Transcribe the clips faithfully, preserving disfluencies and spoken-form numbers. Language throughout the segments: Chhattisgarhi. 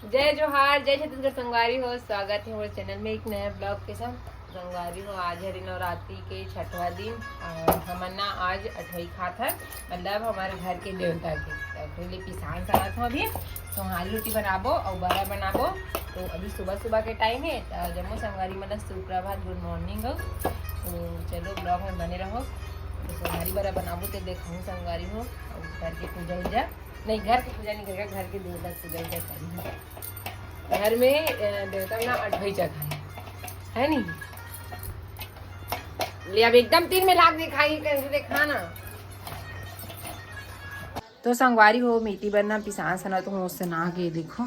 जय जोहार, जय छत्तीसगढ़ संगवारी हो, स्वागत है हमारे चैनल में एक नया ब्लॉग के साथ। संगवारी हो, आज हरे नवरात्रि के छठवां दिन और हमन ना आज अठवई खात हन, मतलब हमारे घर के देवता के। तो ओकरे लिए पिसान सनात हूँ अभी, सोहारी रोटी बनाबो और बरा बनाबो। तो अभी सुबह सुबह के टाइम है, तो जम्मो संगवारी मन ला सुप्रभात, गुड मॉर्निंग हो। तो चलो ब्लॉग में बने रहो। तो सोहारी बरा बनाबो तो देखो संगवारी हो, और घर के पूजा उजा, नहीं घर के पूजा नहीं करेगा, घर के देवता के पूजा उजा करेंगे। घर में अ, देवता ना अठवई जगह है, है नहीं? ले अब एकदम तीन में लाग दिखाई करके देखा ना। तो संगवारी हो, मेटी बर ना पिसान सना तो हो सना के देखो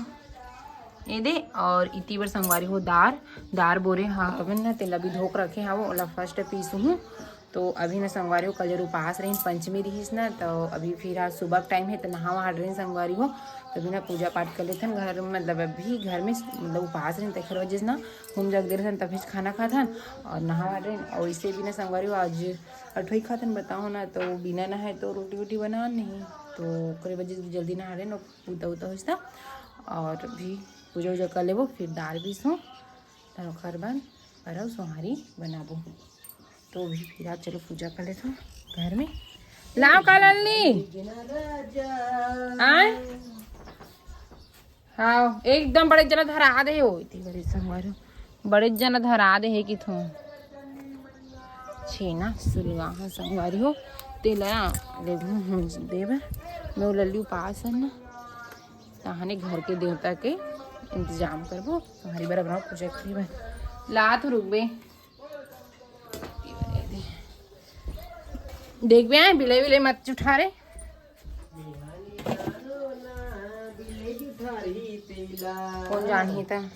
ये दे। और इति बर संगवारी हो दार, दार बोरे हवन ना, तेला भी धोक रखे हवो, ओला फर्स्ट पीसहूँ। तो अभी ना संगवारी हो कल जर उपास रहिन, पंचमी रहिस ना, तो अभी फिर आज सुबह के टाइम है तो नहावा हाट रहिन संगवारी हो। तभी ना पूजा पाठ कर लेथन घर में, मतलब अभी घर में मतलब उपास रहिन तेखर वजह से ना हम जग दे रहन तभी खाना खाथन और नहावा हाट रहिन। और इसे भी ना संगवारी हो आज अठोई खाथन बताओ ना, तो बिना नहाए तो रोटी वोटी बना नहीं, तो ओकरे वजह से जल्दी नहा रहिन और उता उता होइस था। और भी पूजा उजा कर लेबो, फिर दार भी सो तब ओकर बाद परब सोहारी बनाबो। तो भी फिर आज चलो पूजा कर लेथो घर में। लाओ का लालनी आय। हाँ एकदम बड़े जना धरा दे हो, इतनी बड़ी संगवारी हो, बड़े जना धरा दे है कि थो छेना सुलवा हा संगवारी हो। तेला ले हम देव मैं लल्ली उपास है ना, तहाने घर के देवता के इंतजाम करबो। तुम्हारी बरा बनाओ पूजा की बा। ला तो रुकबे। देखबे आए बिलाई विलाई मत जुठा रे। कौन जानही त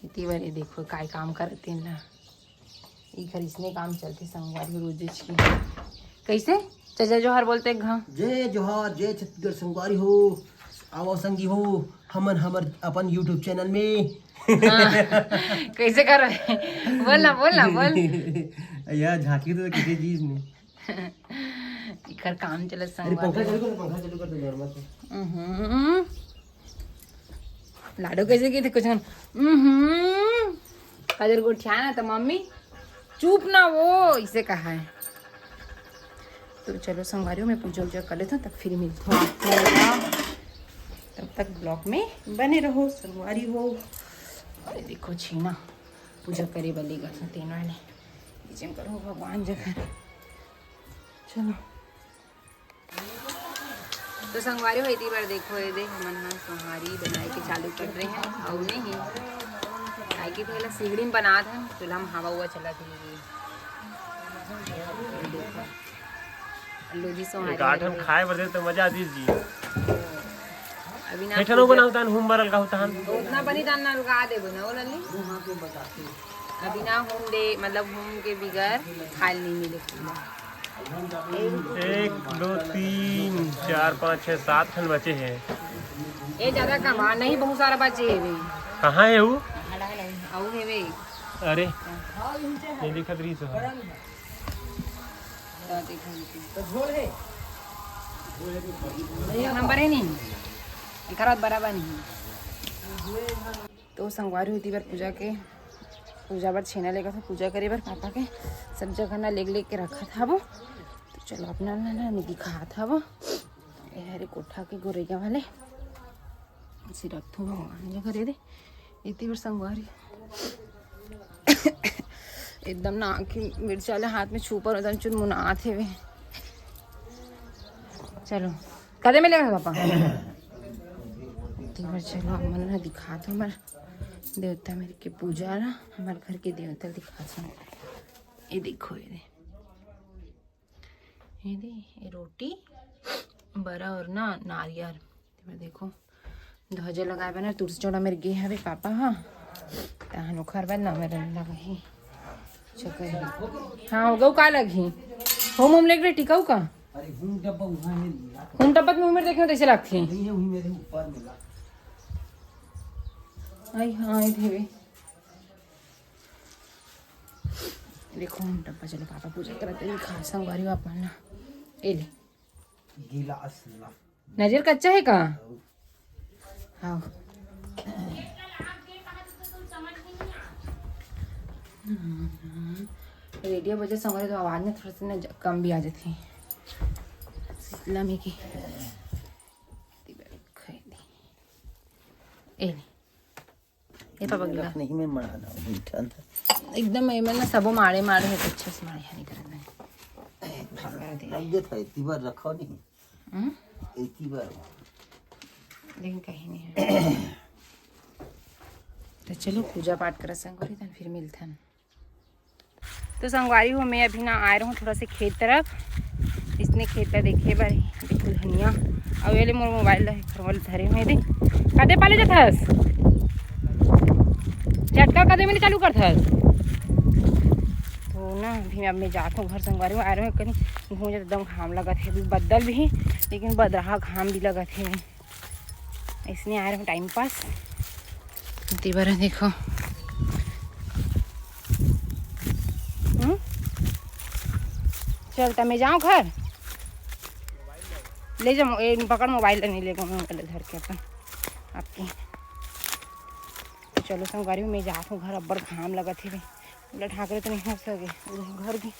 इति बार ये देखो काय काम करत तेन ला। ई घर इसने काम चलते संगवारी रोजेच की। कैसे? चाचा जोहार बोलते एक घा। जय जोहार, जय छत्तीसगढ़ संगवारी हो। आओ संगी हो, हमन हमर अपन YouTube चैनल में। हाँ, कैसे कर रहे? बोल ना, बोल ना, बोल। यार झांकी तो किसी चीज में। इकर काम चलत अरे पंखा संगवारी। चालू कर, पंखा चालू कर दे नॉर्मल से। हम्म। लाडो कैसे की थे कुछ हम्म। काजर गोठिया ना तो मम्मी चुप ना वो इसे कहा है। तो चलो संगवारी हो मैं पूजा उजा कर लेता हूँ तब फिर मिलता हूँ आपको। तब तक ब्लॉग में बने रहो संगवारी हो। अरे देखो छीना पूजा करे वाली गठन तीन वाले किचन करो भगवान जगह। चलो तो संगवारी हो इतनी बार देखो ये दे हमन ह सोहारी बनाए के चालू कर रहे हैं। और नहीं काहे कि पहले सिगड़ी में बनात हन चूल्हा में हवा हुआ चला थी। लो जी सोहारी एक आठ हम खाए बर दे तो मजा आती जी। अभी ना ठेठनो बनाओ तान हुम बरल का होता हन। तो उतना बनी दान ना लगा दे बना वो लल्ली। अभी ना हुम दे मतलब हुम के बिगर खाल नहीं मिले। एक दो तीन चार पाँच छः सात ठन बचे हैं। ये ज्यादा कमा नहीं बहुत सारा बचे है वे। कहाँ है वो? आऊ है वे। अरे नहीं दिखत रही सो। एक नंबर है नहीं। एक रात बराबर नहीं। तो संगवारी होती बार पूजा के पूजा बर छेना लेकर था पूजा करे बर पापा के सब जगह ना लेग लेग के रखा था वो। तो चलो अपना ना ना दिखा था वो। ये हरे कोठा के गोरैया वाले इसे रखथो भगवान जगह दे दे। इतनी बार संगवारी एकदम ना आँखी मिर्चा ले हाथ में छू पर एकदम चुनमुनात हेवे। चलो कदे मिलेगा पापा? इतनी बार चलो हमन ना दिखा दो हमारे देवता मेरे के पूजा ला हमारे घर के देवता दिखा दो। ये देखो ये दे ये दे ये रोटी बरा और ना नारियर। देखो ध्वजा लगाए बना तुलसी चौड़ा मेरे गे हवे पापा। हाँ तहन ओखर बाद ना मेरे लगा ही चकर। हाँ हो गऊ का लगी? होम होम लेग रहे टिकाऊ का? अरे हूँ डब्बा वहाँ है। हूँ डब्बा में उम्र देखे तैसे लगती है। नहीं है वही मेरे ऊपर मिला। आई हाँ ये देवे। देखो हम डब्बा चलो पापा पूजा करते हैं खा संगवारी बाप मानना। ए ले गिलास ला। नारियल कच्चा है का? हाँ। रेडियो बजे संगवारी हो तो आवाज ना थोड़ा सा ना ज-, कम भी आ जाती है। शीतला में की ए ले, ए पापा गिला। नहीं, मैं मड़ा ना, मीठा था। एकदम एमन ना सबो माड़े माड़े हे, अच्छे से माड़े हे, नहीं करत नहीं। लग गया था, इतनी बार रखा नहीं। हम्म? इतनी बार। लेकिन कहीं नहीं है। तो चलो पूजा पाठ करा संगवारी, तन फिर मिलथन। तो संगवारी हो, मैं अभी ना आए रहूँ थोड़ा से खेत तरफ, इसने खेत ला देखे बर, बिल्कुल धनिया। और ये ले मोर मोबाइल ला एखर वाला धरे हुए दे, कदे पाले जाथस, झटका कदे में चालू करथस। तो ना अभी मैं, अब मैं जात हूँ घर संगवारी हो, आए रहूँ कहीं घूम जात, एकदम घाम लगत हे, अभी बदल भी हे, लेकिन बदरहा घाम भी लगत हे। इसने आए रहूँ टाइम पास। तेबर देखो। हम्म? चल, त मैं जाऊँ घर। ले जा मो-, ए, पकड़ मोबाइल, नहीं लेगो मोबाइल घर के अपन, आपकी। तो चलो संगवारी, मैं जात हूँ घर, अब्बड़ घाम लगत हे रे। उलट हाँक रहे तो नहीं हो सके, उधर घर भी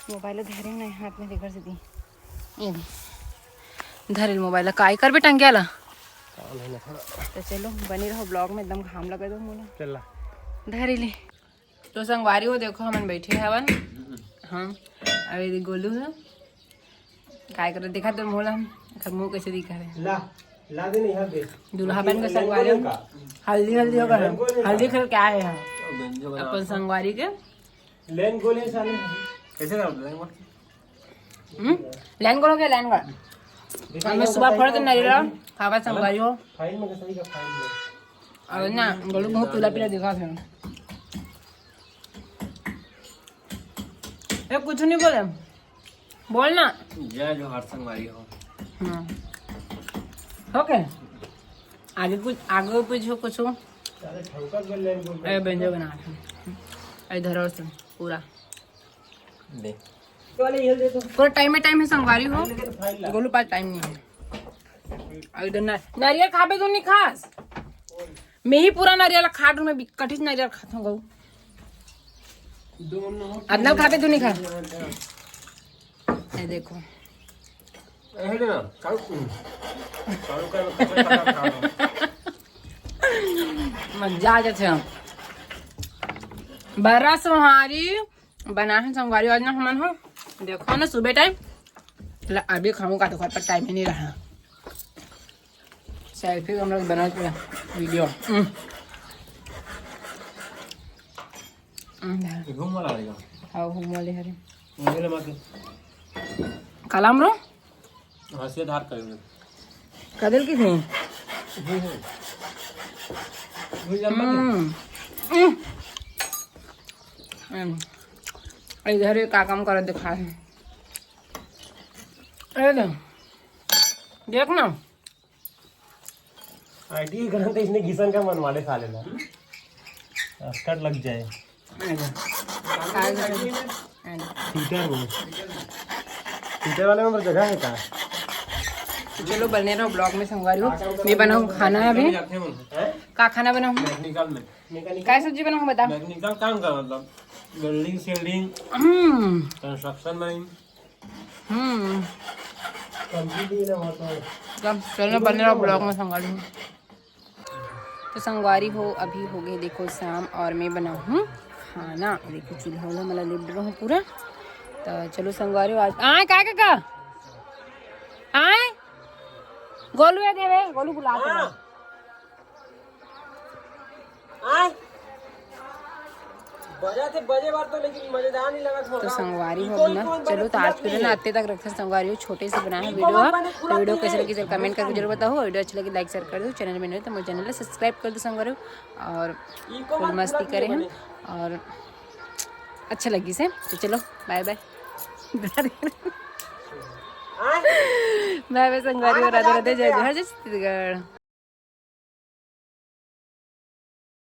मोबाइल धरे नहीं हाथ में, देखर से दी। ये दे। धरे ले मोबाइल ला, काय करबे टंगिया ला? काम है ना थोड़ा। तो चलो, बने रहो ब्लॉग में, एकदम घाम लगा दो मोला। चल ला। धरे ले। तो संगवारी हो, देखो, हमन बैठे हवन। हाँ, अरे दे गोलू है। काय करत देखा तो मोला, एकर मुंह कैसे दिखा रहे। ला, ला दे नहीं, यहाँ दे। दूल्हा बन के संगवारी हो। हल्दी, हल्दी होगा। हल्दी खेल क्या है यहाँ? अपन संगवारी के लेन गोले साले। कैसे करते हैं? हम्म? लाइन करो क्या, लाइन कर। हमें सुबह फड़ के नारियल खावा संगवारी हो। फाइल में कैसे का फाइल में? और ना, गोलू बहुत पीला पीला दिखा थे। ए, कुछ नहीं बोले, बोल ना। जय जोहार संगवारी हो। हाँ। ओके। आगे कुछ, आगे पूछो कुछ हो। साले ठौका के लाइन बोल। ए, बेंजो बना। ए, धरो से पूरा। दे। पूरा टाइम में टाइम है संगवारी हो। गोलू पास टाइम नहीं है। अभी तो ना-, नारियल खाबे तो नहीं खास। मैं ही पूरा नारियल खा दूं, मैं भी कठिन नारियल खाता हूँ गऊ। अदनल खाबे तो नहीं खा। ये देखो। ए, हेले ना, चालू, चालू कर, मैं कचर पका खा रहा हूँ। मजा आ जाते हैं। बरा सोहारी बना है संगवारी, आज ना हमन हो, देखो ना सुबह टाइम, ला, अभी खाऊं का तो घर पर टाइम ही नहीं रहा। सेल्फी हम लोग बना के वीडियो। हम्म। हम्म, घूम वाला आएगा। हाँ, घूम वाले हरे। मेरे माँ के। कलम रो? हाँ, से धार करेंगे। कदल की थी? वही लंबा थे। हम्म। हम्म। हम्म। इधर एक का काम कर दिखा है। ए दे। देख ना। आईटी करन तो इसने घिसन का मनवाले खा लेना। अस्कट लग जाए। आ जा। आ जा। आ जा। ट्विटर में। ट्विटर वाले में जगह है का? तो चलो, बने रहो ब्लॉग में संगवारी हो। मैं बनाऊँ खाना अभी। हैं? का खाना बनाऊँ? मैकेनिकल में। काय सब्जी बनाऊँ बता? मैकेनिकल काम का मतलब? वेल्डिंग, सेल्डिंग, हम्म। कंस्ट्रक्शन में। हम्म। कंप्लीट ही ना होता है। चलो, बने रहो ब्लॉग में संगवारी हो। तो संगवारी हो, अभी हो गए देखो शाम और मैं बनाऊँ हूँ खाना। देखो चूल्हा उल्हा मला लिप रहूँ पूरा। तो चलो संगवारी हो, आज आए काय का, का? आए गोलू है देवे, गोलू बुला के ला। आय। बजा थे बजे बार तो, लेकिन मजेदार नहीं लगा थोड़ा। तो संगवारी हो ना, चलो तो आज के लिए ना अत्ते तक रखते संगवारी हो, छोटे से बनाए हैं वीडियो। तो वीडियो कैसे लगी जरा कमेंट करके जरूर बताओ, वीडियो अच्छा लगे लाइक शेयर कर दो, चैनल में नहीं हो तो मेरे चैनल को सब्सक्राइब कर दो संगवारी हो, और फुल मस्ती करें हम और अच्छा लगी से। तो चलो बाय बाय। बाय बाय संगवारी हो, राधे राधे, जय जोहार, जय छत्तीसगढ़।